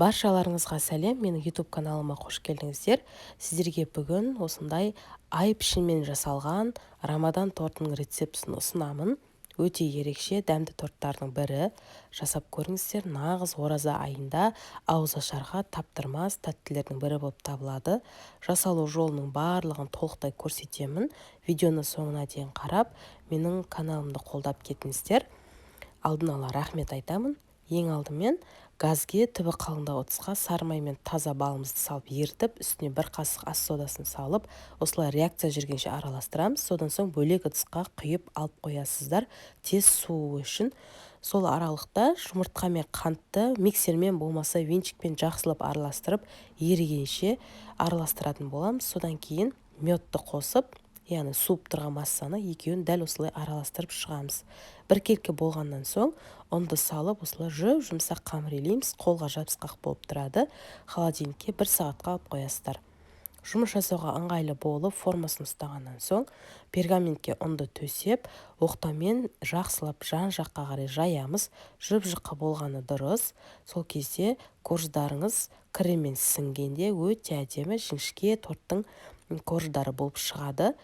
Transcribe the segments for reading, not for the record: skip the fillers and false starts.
Баршаларыңызға сәлем, менің YouTube каналыма қош келдіңіздер. Сіздерге бүгін осындай ай пішінмен жасалған Рамадан тортының рецептісін ұсынамын. Өте ерекше дәмді торттардың бірі. Жасап көріңіздер, нағыз ораза айында ауызашарға таптырмас тәттілердің бірі болып табылады. Жасалу жолының барлығын толықтай көрсетемін. Видеоны соңына дейін қарап, менің каналымды қолдап кетіңіздер. Алдын ала рахмет айтамын. Ең алдымен газге түбі қалыңдау ыдысқа сары май мен таза балымызды салып ерітіп, үстіне бір қасық ас содасын салып, осылай реакция жүргенше араластырамыз. Содан соң бөлек ыдысқа құйып алып қоясыздар, тез суы үшін. Сол аралықта жұмыртқа мен қантты миксермен болмаса венчикпен жақсылап араластырып, ерігенше араластыратын боламыз. Содан кейін медті қосып, яғни суып тұрған массаны екеуін дәл осылай араластырып шығамыз. Біркелкі болғаннан соң ұнды салып, осылай жұп-жұмсақ қамыр илейміз, қолға жабысқақ болып тұрады. Холодильникке бір сағатқа алып қоясыздар. Жұмыс жасауға ыңғайлы болып, формасын ұстағаннан соң пергаментке ұнды төсеп, оқтамен жақсылап жан-жаққа қарай жаямыз. Жұп-жұқа болғаны дұрыс. Сол кезде корждарыңыз креммен сіңгенде өте әдемі жіңішке торттың корждары болып шығады.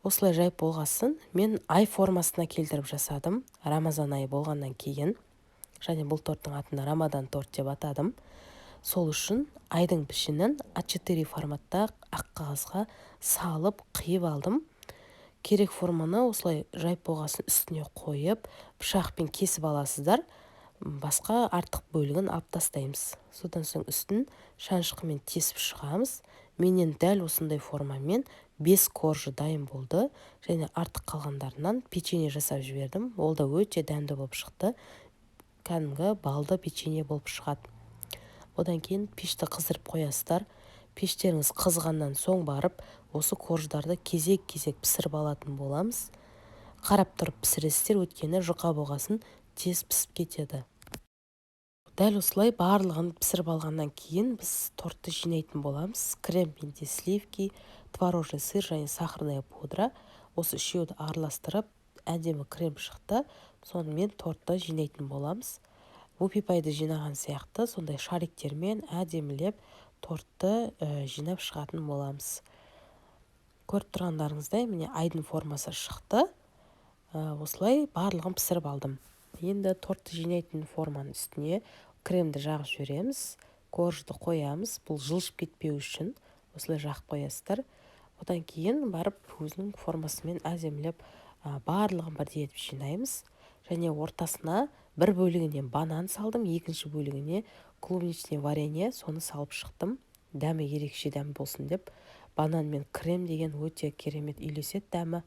Осылай жайып болғасын, мен ай формасына келтіріп жасадым. Рамазан айы болғаннан кейін, және бұл торттың атын Рамадан торт деп атадым. Сол үшін айдың пішінін А4 форматта ақ қағазға салып қиып алдым. Керек форманы осылай жайып болғасын үстіне қойып, пышақпен кесіп аласыздар. Басқа артық бөлігін алып тастаймыз. Содан соң үстін шанышқымен тесіп шығамыз. Менен дәл осындай формамен 5 коржы дайын болды. Және артық қалғандарынан печенье жасап жібердім. Ол да өте дәмді болып шықты. Кәдімгі балды печенье болып шығады. Одан кейін пешті қыздырып қоясыздар. Пештеріңіз қызғаннан соң барып, осы корждарды кезек-кезек пісіріп алатын боламыз. Қарап тұрып пісіресіздер, өйткені жұқа болғасын тез пісіп кетеді. Дәл осылай барлығын пісіріп алғаннан кейін біз тортты жинайтын боламыз. Крем менде сливки, творожный сыр және сахарная пудра. Осы үшеуді араластырып, әдемі крем шықты. Сонымен тортты жинайтын боламыз. Вупи-пайды жинаған сияқты сондай шариктермен әдемілеп тортты жинап шығатын боламыз. Көріп тұрғандарыңыздай, міне айдың формасы шықты. Осылай барлығын пісіріп алдым. Енді тортты жинайтын форманың үстіне кремді жағып жібереміз, коржды қоямыз. Бұл жылжып кетпеу үшін осылай жағып қоясыздар. Одан кейін барып өзінің формасымен әдемілеп барлығын бірдей етіп жинаймыз. Және ортасына бір бөлігіне банан салдым, екінші бөлігіне клубничный варенье, соны салып шықтым. Дәмі ерекше дәм болсын деп. Банан мен крем деген өте керемет үйлеседі дәмі.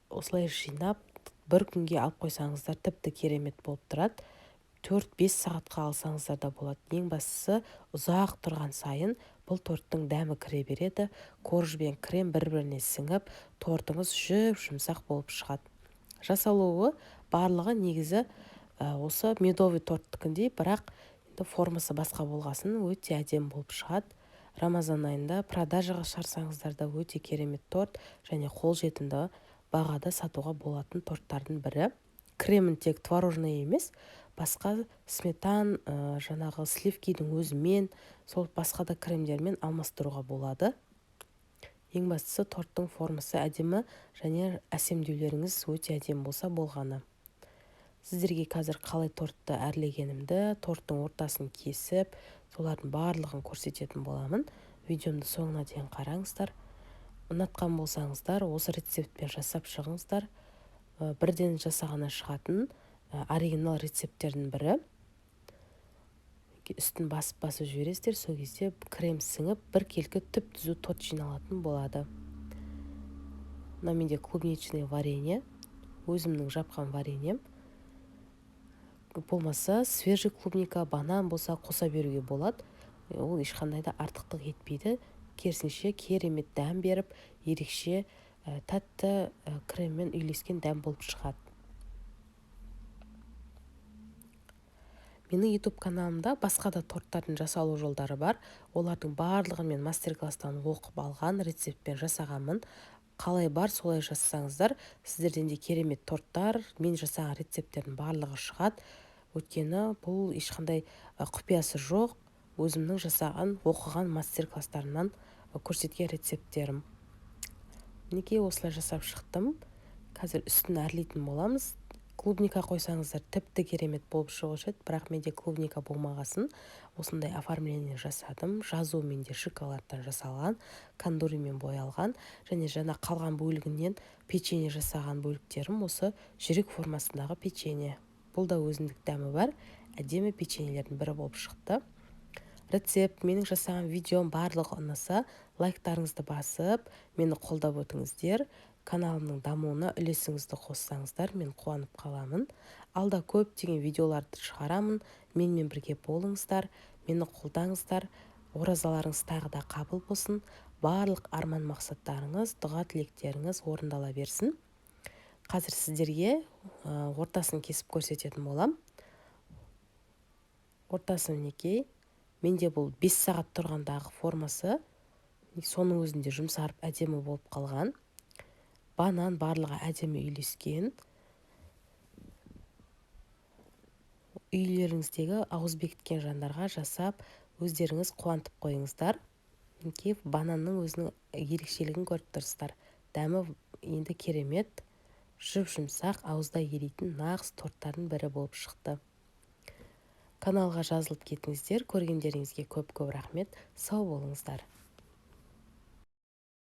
Осылай жинап бір күнге алып қойсаңыздар тіпті керемет болып тұрады. 4-5 сағатқа алсаңыздар да болады. Ең бастысы, ұзақ тұрған сайын бұл торттың дәмі кіре береді. Корж бен крем бір-біріне сіңіп, тортыңыз жұп-жұмсақ болып шығады. Жасалуы барлығы негізі осы медовый торттікіндей, бірақ енді формасы басқа болғасын өте әдемі болып шығады. Рамазан айында продажаға шығарсаңыздар да өте керемет торт және қолжетімді бағада сатуға болатын торттардың бірі. Кремін тек творожный емес, басқа сметан, жаңағы сливкидің өзімен, сол басқа да кремдермен алмастыруға болады. Ең бастысы, торттың формасы әдемі және әсемдеулеріңіз өте әдемі болса болғаны. Сіздерге қазір қалай тортты әрлегенімді, торттың ортасын кесіп, солардың барлығын көрсететін боламын. Видеомды соңына дейін қараңыздар. Ұнатқан болсаңыздар, осы рецептпен жасап шығыңыздар. Бірден жасағаннан шығатын оригинал рецепттердің бірі. Үстін басып-басып жібересіздер, сол кезде крем сіңіп, біркелкі түп-түзу торт жиналатын болады. Мына менде клубничный варенье, өзімнің жапқан вареньем. Болмаса свежий клубника, банан болса қоса беруге болады. Ол ешқандай да артықтық етпейді. Керісінше керемет дәм беріп, ерекше тәтті креммен үйлескен дәм болып шығады. Менің YouTube каналымда басқа да торттардың жасалу жолдары бар. Олардың барлығын мен мастер-класстан оқып алған рецептпен жасағанмын. Қалай бар солай жасасаңыздар, сіздерден де керемет торттар, мен жасаған рецепттердің барлығы шығады. Өйткені бұл ешқандай Құпиясы жоқ, өзімнің жасаған, оқыған мастер-класстарымнан көрсеткен рецепттерім. Мінекей, осылай жасап шықтым. Қазір үстін әрлейтін боламыз. Клубника қойсаңыздар, тіпті керемет болып шығушы еді, бірақ менде клубника болмағасын, осындай оформление жасадым. Жазу менде шоколадтан жасалған, кандуримен боялған және жаңа қалған бөлігінен печенье жасаған бөліктерім, осы жүрек формасындағы печенье. Бұл да өзіндік дәмі бар әдемі печеньелердің бірі болып шықты. Рецепт, менің жасаған видеом барлығы ұнаса, лайктарыңызды басып, мені қолдап өтіңіздер. Каналымның дамуына үлесіңізді қоссаңыздар, мен қуанып қаламын. Алда көптеген видеоларды шығарамын. Менімен бірге болыңыздар, мені қолдаңыздар. Оразаларыңыз тағы да қабыл болсын, барлық арман мақсаттарыңыз, дұға тілектеріңіз орындала берсін. Қазір сіздерге ортасын кесіп көрсететін болам. Ортасы, мінекей, менде бұл 5 сағат тұрғандағы формасы, соның өзінде жұмсарып, әдемі болып қалған. Банан, барлығы әдемі үйлескен. Үйлеріңіздегі ауыз бекіткен жандарға жасап, өздеріңіз қуантып қойыңыздар. Мінекей, бананның өзінің ерекшелігін көріп тұрсыздар. Дәмі енді керемет, жұп-жұмсақ, ауызда еритін нағыз торттардың бірі болып шықты. Каналға жазылып кетіңіздер. Көргендеріңізге көп-көп рахмет. Сау болыңыздар.